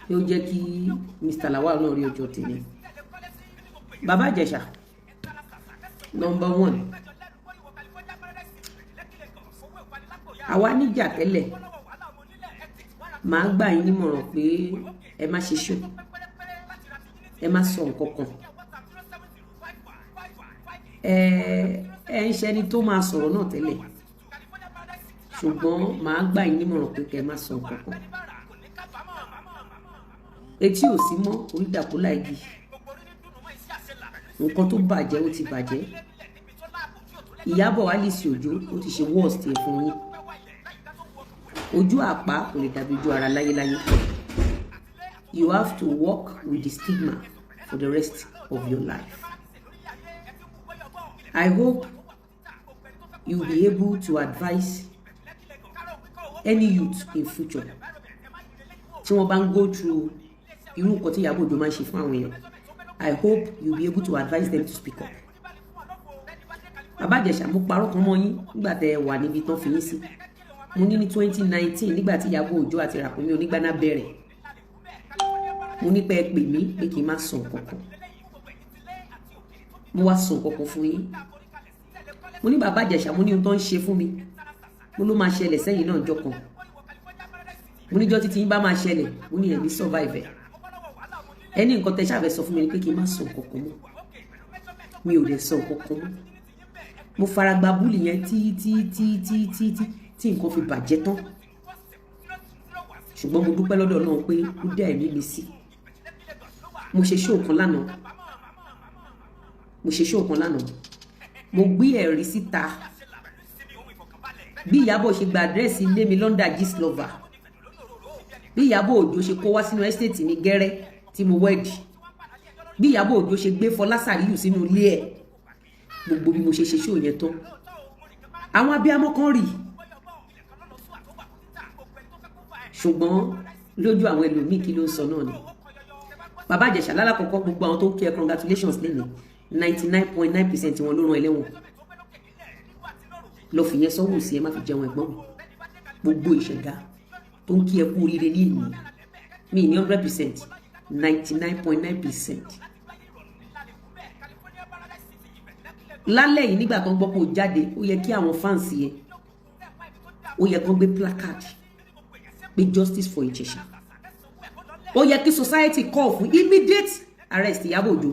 Yóò jẹ́ kí Mr. Lawal náà rí ọjọ́ tèmi. Bàbá Ìjẹ̀ṣà, number one, àwa níjà tẹ́lẹ̀. Màá gbà yín nímọ̀ràn pé ẹ má ṣe ṣó, ẹ má sọ nǹkan kan. Ẹ ń ṣẹni tó máa sọ̀rọ̀ náà tẹ́lẹ̀, ṣùgbọ́n màá gbà yín nímọ̀ràn pé kẹ́ ẹ má sọ nǹkan kan. Etí ò sí mọ́ orí dàpọ̀ láìgì. Nǹkan tó bàjẹ́, ó ti bàjẹ́. Ìyábọ̀ Alice Òjó, ó ti ṣe worst ẹ̀ fún yín. Ojú àpá kò lè dàbí ojú ara láyéláyé. You have to work with the stigma for the rest of your life. I hope you will be able to advise any youth in future tí wọ́n bá ń go through irú nǹkan tí Ìyábọ̀ Òjó máa ń ṣe fún àwọn èèyàn. I hope you will be able to advise them to speak up. Bàbá Ìjẹ̀ṣà, mo parọ́ kan mọ́ yín nígbà tẹ́ ẹ wà níbi tán fi yín sí. Mo ní ní 2019, nígbà tí Ìyábọ̀ Òjó àti Ràkúnmí Onígbáná bẹ̀rẹ̀, mo ní pé ẹ pè mí pé kí n má sọ nǹkan kan. Mo wá sọ nǹkan kan fún yín. Mo ní, bàbá Ìjẹ̀ṣà, mo ní ohun tó ń ṣe fún mi, mo ló máa ṣẹlẹ̀ sẹ́yìn náà jọ kan. Mo níjọ́ títí yín bá máa ṣẹlẹ̀, mo ní ẹ̀mí survive ẹ̀. Ẹni nǹkan tẹ́ ṣàfẹ́ sọ fún mi ni pé kí n má sọ nǹkan kan mọ́. Mi ò dẹ̀ sọ nǹkan kan mọ́. Mo fara gba bully yẹn tí tí tí tí tí tí tí nǹkan fi bàjẹ́ tán. Ṣùgbọ́n mo dúpẹ́ lọ́dọ̀ Ọlọ́run pé ó dá ẹ̀mí mi sí. Mo ṣe show kan lánàá, mo ṣe show kan lánàá, mo gbé ẹ̀rí síta bí Ìyábọ̀ ṣe gba àdírẹ́sì ilé mi London Gistlover, bí Ìyábọ̀ Òjó ṣe kó wá sínú estate mi gẹ́rẹ́ tí mo wed, bí Ìyábọ̀ Òjó ṣe gbé Fọlá Sàríyù sínú ilé ẹ̀. Gbogbo bí mo ṣe ṣe show yẹn tán, àwọn abiyamọ kan rí, ṣùgbọ́n lójú àwọn ẹlòmíì, kí ló ń sọ náà ni bàbá Ìjẹ̀ṣà lálàkọ́kọ́. Gbogbo àwọn tó ń kí ẹ congratulations lẹ́nu, 99.9% wọn ló rán ẹlẹ́wọ̀n lọ. Fìyẹn sọ́wọ́ sí ẹ, má fi jẹun. Ẹ̀gbọ́n mi, gbogbo ìṣẹ̀dá tó ń kí ẹ kú oríire ní ìní mi ní 100%, 99.9%. Lálẹ́ yìí, nígbà tó ń gbọ́ pé ó jáde, ó yẹ kí àwọn fans yẹn, ó yẹ kó gbé placard pé "Justice for Ìjẹ̀ṣà". Ó yẹ kí society call fún immediate arrest Ìyábọ̀ Òjó.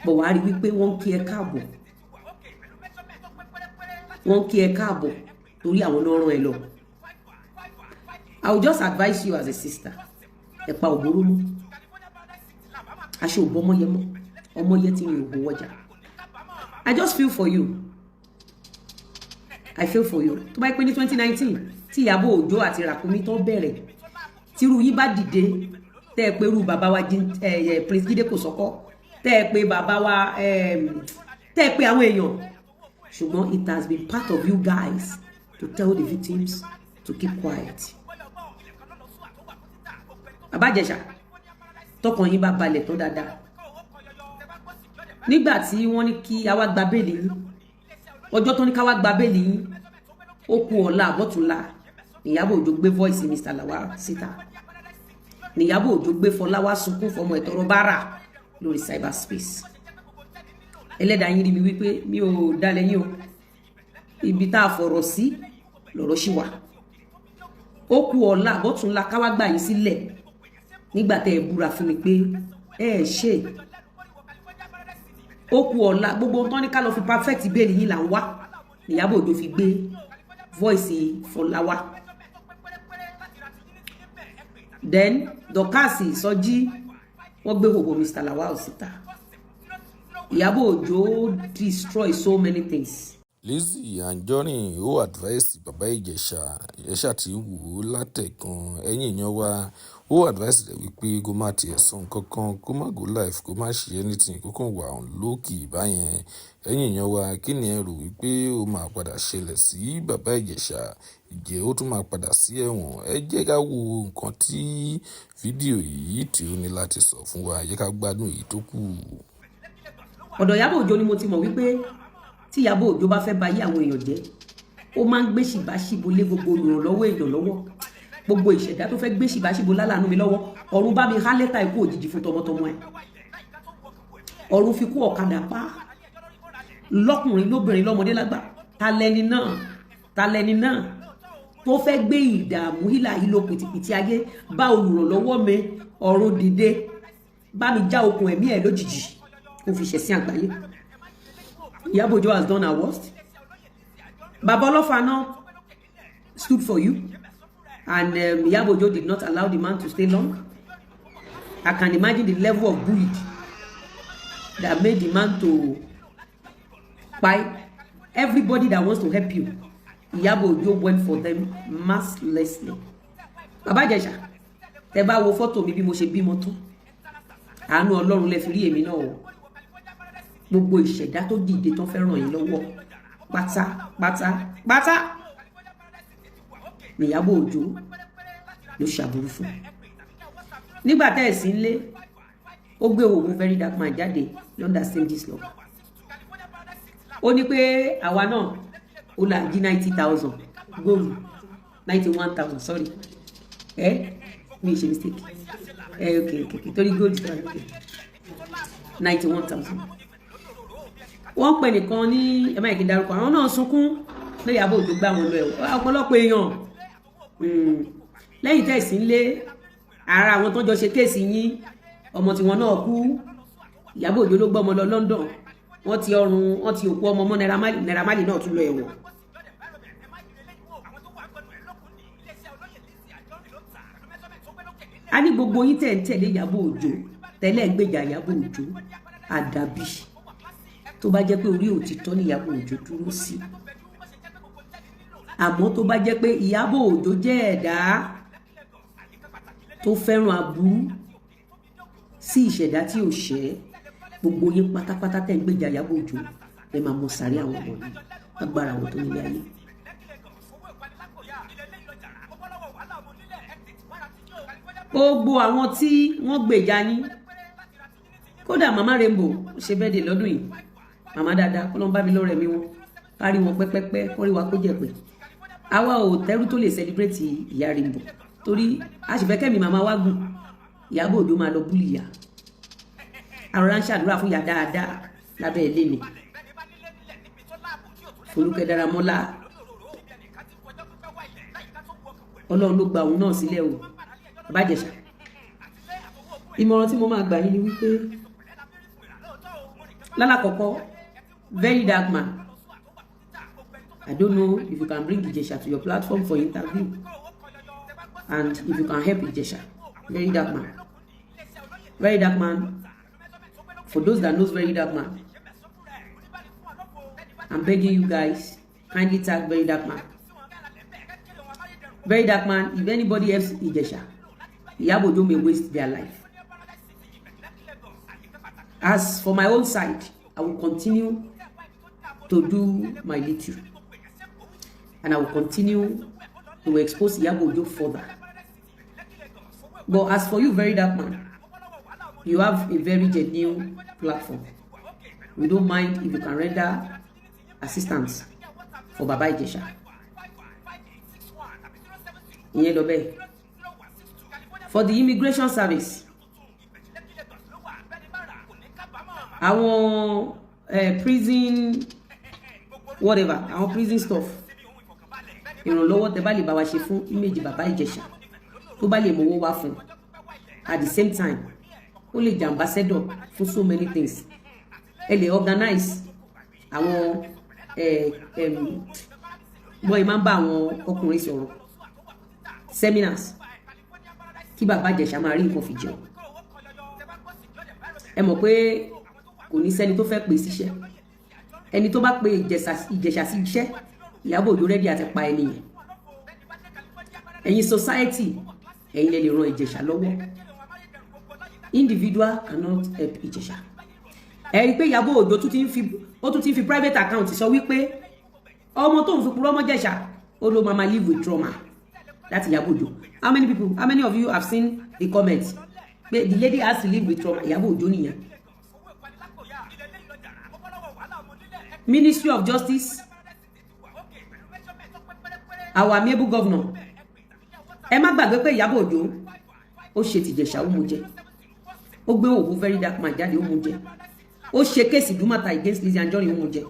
Bọ̀ wá rí wípé wọ́n ń kí ẹ káàbọ̀, wọ́n ń kí ẹ káàbọ̀ torí àwọn náà rán ẹ lọ. I will just advise you as a sister: ẹ̀pa òbóró mọ́, aṣọ òbọ ọmọyẹ mọ́, ọmọyẹ tí mi ò bó wọjà. I just feel for you, I feel for you. Tó bá yẹ pé ní 2019 tí Ìyábọ̀ Òjó àti Ràkúnmí tó bẹ̀rẹ̀, tírú yín bá dìde, tẹ́ ẹ pé irú bàbá wa Prince Jídé Kòsọ́kọ́, tẹ́ ẹ pé bàbá wa, tẹ́ ẹ pé àwọn èèyàn. Ṣùgbọ́n it has been part of you guys to tell the victims to keep quiet. Bàbá Ìjẹ̀ṣà, tọkàn yín bá balẹ̀ tán dáadáa, nígbà tí wọ́n ní kí a wá gba bail yín, ọjọ́ tó ní ká wá gba bail yín, ó kú ọ̀la àbọ̀túnla, Ìyábọ̀ Òjó gbé voice Mr. Lawal síta. Níyàbọ̀ Òjó gbé Fọlá wá sunkún fọmọ ìtọrọ bára lórí cyberspace. Ẹlẹ́dàá yín rí mi wípé mi ò dalẹ̀ yín o. Ibi tá a fọ̀rọ̀ sí lọ̀rọ̀ ṣì wà. Ó kú ọ̀la àbọ̀túnla ká wá gbà yín sílẹ̀, nígbà tẹ́ ẹ búra fún mi pé ẹ ẹ ṣe. Ó kú ọ̀la, gbogbo ohun tó ní ká lọ fi perfect bail yín là ń wá. Ìyábọ̀ Òjó fi gbé voice Fọlá wá. Then Dorcas Sọjí, wọ́n gbé gbogbo Mr. Lawal síta. Ìyábọ̀ Òjó destroy so many things. Lizzy Anjorin ó advice bàbá Ìjẹ̀ṣà. Ìjẹ̀ṣà tí ń wò ó látẹ̀ẹ̀kan. Ẹ̀yin èèyàn wa, ó advice rẹ̀ wípé kó má tiẹ̀ sọ nǹkan kan, kó má go live, kó má ṣe anything, kó kàn wà on low-key báyẹn. Ẹ̀yin èèyàn wa, kí ni ẹ rò wípé ó máa padà ṣẹlẹ̀ sí bàbá Ìjẹ̀ṣà? Ǹjẹ́ ó tún máa padà sí ẹ̀wọ̀n? Ẹ jẹ́ ká wo nǹkan tí fídíò yìí tí ó ní láti sọ fún wa. Ẹ jẹ́ ká gbádùn èyí tó kù. Ọ̀dọ̀ Ìyábọ̀ Òjó ni mo ti mọ̀ wípé tí Ìyábọ̀ Òjó bá fẹ́ ba ayé àwọn èèyàn jẹ́, ó máa ń gbé ṣìbáṣìbò lé gbogbo olùrànlọ́wọ́ èèyàn lọ́wọ́. Gbogbo ìṣẹ̀dá tó fẹ́ gbé ṣìbáṣìbò lálàánú mi lọ́wọ́, ọ̀run bá mi há lẹ́tà ikú òjijì fún tọmọtọmọ ẹ̀. Ọ̀run fi kú ọ̀kadà pa lọ́kùnrin, lóbìnrin, lọ́mọdé, lágbà. Ta lẹni náà? Ta lẹni náà tó fẹ́ gbé ìdààmú, hílà hílò, pìtìpìtì ayé bá olùrànlọ́wọ́ mi? Ọ̀run dìde, bá mi já okùn ẹ̀mí ẹ̀ lójijì, kó fi ṣẹ̀sín àgbáyé. Ìyábọ̀ Òjó has done her worst. Bàbá Ọlọ́fà náà stood for you and Ìyábọ̀ Òjó did not allow the man to stay long. I can imagine the level of bullied that made the man to buy. Everybody that wants to help you, Ìyábọ̀ Òjó went for them mercilessly. Bàbá Ìjẹ̀ṣà, tẹ bá wo fọ́tò mi bí mo ṣe bímọ tán, àánú Ọlọ́run lẹ fi rí èmi náà o. Gbogbo ìṣẹ̀dá tó dìde tó fẹ́ ràn yín lọ́wọ́ pátá pátá pátá ní Ìyábọ̀ Òjó ló ṣàbùrú fún. Nígbà tẹ́ ẹ̀ sí ń lé, ó gbé òun Very Dark Man jáde lọ́ndà same Gistlover. Ó ní pé àwa náà ó là jí 90,000 góòlù, 91,000, sorry. Ẹ mi ṣe mistake ẹ. Ok, torí góòlù tó wà lókè, 91,000. Wọ́n pè nìkan ní ẹ má yẹ kí n darúkọ. Àwọn náà sunkún pé Ìyábọ̀ Òjó gbá wọn lọ ẹ̀. Ọ̀pọ̀lọpọ̀ èèyàn lẹ́yìn tẹ̀sí ń lé ara àwọn tó jọ ṣe case yín, ọmọ tiwọn náà kú. Ìyábọ̀ Òjó ló gbọ́ ọmọ lọ London. Wọ́n ti ọrùn, wọ́n ti òkú ọmọ mọ́ Naira Marley. Naira Marley náà tún lọ ẹ̀wọ̀n. A ní gbogbo yín tẹ̀ ń tẹ̀lé Ìyábọ̀ Òjó tẹ́lẹ̀, gbèjà Ìyábọ̀ Òjó, àdàbí tó bá jẹ́ pé orí òtítọ́ ní Ìyábọ̀ Òjó dúró sí. Àmọ́ tó bá jẹ́ pé Ìyábọ̀ Òjó jẹ́ ẹ̀dá tó fẹ́ràn aburú sí ìṣẹ̀dá tí ò ṣẹ́, gbogbo yín pátápátá tẹ̀ ń gbèjà Ìyábọ̀ Òjó, ẹ máa mọ sàrí àwọn ọmọ yìí, agbára àwọn tó nílé ayé. Gbogbo àwọn tí wọ́n gbèjà yín, kódà Mama Rainbow ṣe bẹ́ẹ̀ dé lọ́dún yìí, màmá dáadáa, kó ló ń bá mi lọ́rẹ̀ mi wọn kárí wọn pẹ́pẹ́pẹ́, kó rí wa kó jẹ́ pé àwa ò tẹ́rú tó lè celebrate ìyá Rainbow, torí a sì fẹ́ kẹ́mi màmá wa gùn. Ìyábọ̀ Òjó máa lọ bully ìyá. Àrọ̀rá ń ṣàdúrà fún ìyá dáadáa lábẹ́ ilé ni. Folúkẹ́ Dáramọ́lá, Ọlọ́run ló gba òun náà sílẹ̀ o. Bàbá Ìjẹ̀ṣà, ìmọ̀ràn tí mo máa gbà yín ni wípé, lálàkọ́kọ́, Very Dark Man, I don't know if you can bring Ìjẹ̀ṣà to your platform for interview and if you can help Ìjẹ̀ṣà. Very Dark Man, Very Dark Man, for those that knows Very Dark Man, I'm begging you guys, kindly tag Very Dark Man. Very Dark Man, if anybody helps Ìjẹ̀ṣà, Ìyábọ̀ Òjó may waste their life. As for my own side, I will continue to do my little and I will continue to expose Iyabo Ojo further. But as for you, Very Dark Man, you have a very genuine platform. We don't mind if you can render assistance for Baba Ijesha. Ìyẹn lọ bẹ́ẹ̀. For the immigration service, àwọn prison whatever, àwọn prison stuff, ìrànlọ́wọ́ tẹ́ bá lè bá wa ṣe fún image Bàbá Ìjẹ̀ṣà, tó bá lè mówó wá fún, at the same time ó lè jẹ́ ambassador fún so many things. Ẹ lè organize àwọn bọ́ ẹ máa ń bá àwọn ọkùnrin sọ̀rọ̀, seminars, kí Bàbá Ìjẹ̀ṣà máa rí nǹkan fi jẹun. Ẹ mọ̀ pé kò ní sẹ́ni tó fẹ́ pè síṣẹ́. Ẹni tó bá pe Ìjẹ̀ṣà sí iṣẹ́, Ìyábọ̀ Òjó ready àti pa ẹni yẹn. Ẹ̀yin society, ẹ̀yin lè ran Ìjẹ̀ṣà lọ́wọ́. Individual cannot help Ìjẹ̀ṣà. Ẹ rí i pé Ìyábọ̀ Òjó tún ti ń fi, ó tún ti ń fi private account sọ wípé ọmọ tó ń fi purọ́ mọ́ Ìjẹ̀ṣà, ó ló máa ma live with trauma. That's Ìyábọ̀ Òjó. How many people, how many of you have seen the comment pé the lady has to live with trauma? Ìyábọ̀ Òjó nìyẹn. Ministry of Justice, our amiable governor, Ẹ má gbàgbé pé Ìyábọ̀ Òjó, ó ṣe tìjẹ̀ṣà, ó mú jẹ. Ó gbé òwú Very Dark Man jáde, ó mú jẹ. Ó ṣe case Ìdúmọ̀tà against Lizzy Anjorin, ó mú jẹ.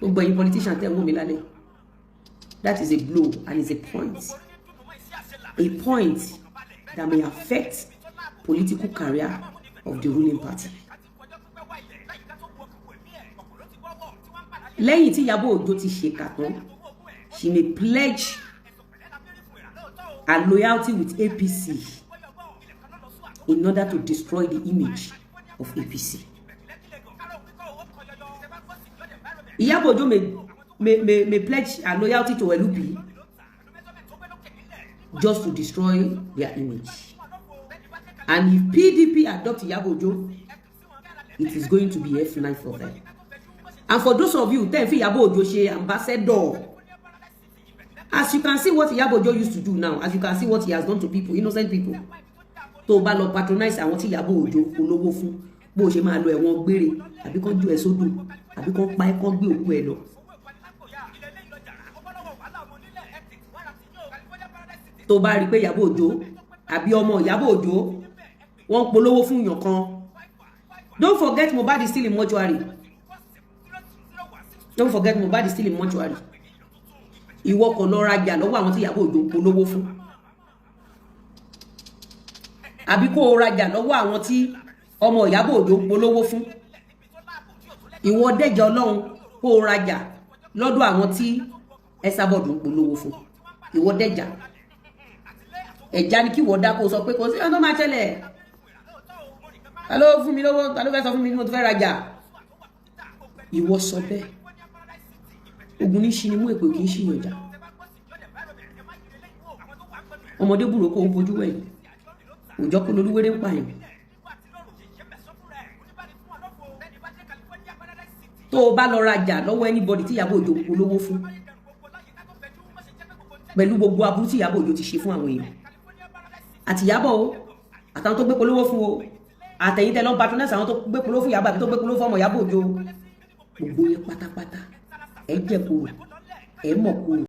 Gbogbo ẹ̀yin politician tẹ́ ń wò mí lálẹ́, that is a blow and is a point that may affect political career of the ruling party. Lẹ́yìn tí Ìyábọ̀ Òjó ti ṣèkà tán, she may pledge her loyalty with APC in order to destroy the image of APC. Ìyábọ̀ Òjó may pledge her loyalty to LP just to destroy their image. And if PDP adopt Ìyábọ̀ Òjó, it is going to be F9 for them. And for those of you tẹ́ ń fi Ìyábọ̀ Òjó ṣe ambassador, as you can see what Ìyábọ̀ Òjó used to do now, as you can see what he has done to people, innocent people, tó o bá lọ patronize àwọn tí Ìyábọ̀ Òjó polówó fún, bó o ṣe máa lọ ẹ̀wọ̀n gbére, àbí kán ju ẹ̀ sódò, àbí kán pa ẹ́, kán gbé òkú ẹ lọ. Tó bá rí i pé Ìyábọ̀ Òjó àbí ọmọ Ìyábọ̀ Òjó, wọ́n ń polówó fún yàn kan, don't forget Mohbad is still in mortuary. Don't forget Mohbad is still in mortuary. Ìwọ kò lọ rajà lọ́wọ́ àwọn tí Ìyábọ̀ Òjó ń polówó fún, àbí kó o rajà lọ́wọ́ àwọn tí ọmọ Ìyábọ̀ Òjó ń polówó fún. Ìwọ dẹ́jà Ọlọ́run, kó o rajà lọ́dọ̀ àwọn tí Esabod ń polówó fún. Ìwọ dẹ́jà ẹ̀já ni kí ìwọ dá, kó o sọ pé kò sí ọ̀nà máa ṣẹlẹ̀. Ta ló fún mi lówó? Ta ló fẹ́ sọ fún mi mo ti fẹ́ rajà? Ìwọ sọ bẹ́ẹ̀. Ogun ní ṣi ni mú, èpè kì í ṣìyàn jà. Ọmọdé búrò kó o bójú wẹ̀yìn, òjọ́ kó lolúwéré ń pààyàn. Tó o bá lọ rajà lọ́wọ́ anybody tí Ìyábọ̀ Òjó polówó fún, pẹ̀lú gbogbo aburú tí Ìyábọ̀ Òjó ti ṣe fún àwọn èèyàn, àti Ìyábọ̀ o, àtàwọn tó gbé polówó fún o, àtẹ̀yìn tẹ́ lọ patronize àwọn tó gbé polówó fún Ìyábọ̀ àbí tó gbé polówó fún ọmọ Ìyábọ̀ Òjó, gbogbo yẹn pátápátá, ẹ jẹ́ kúrò, ẹ mọ̀ kúrò.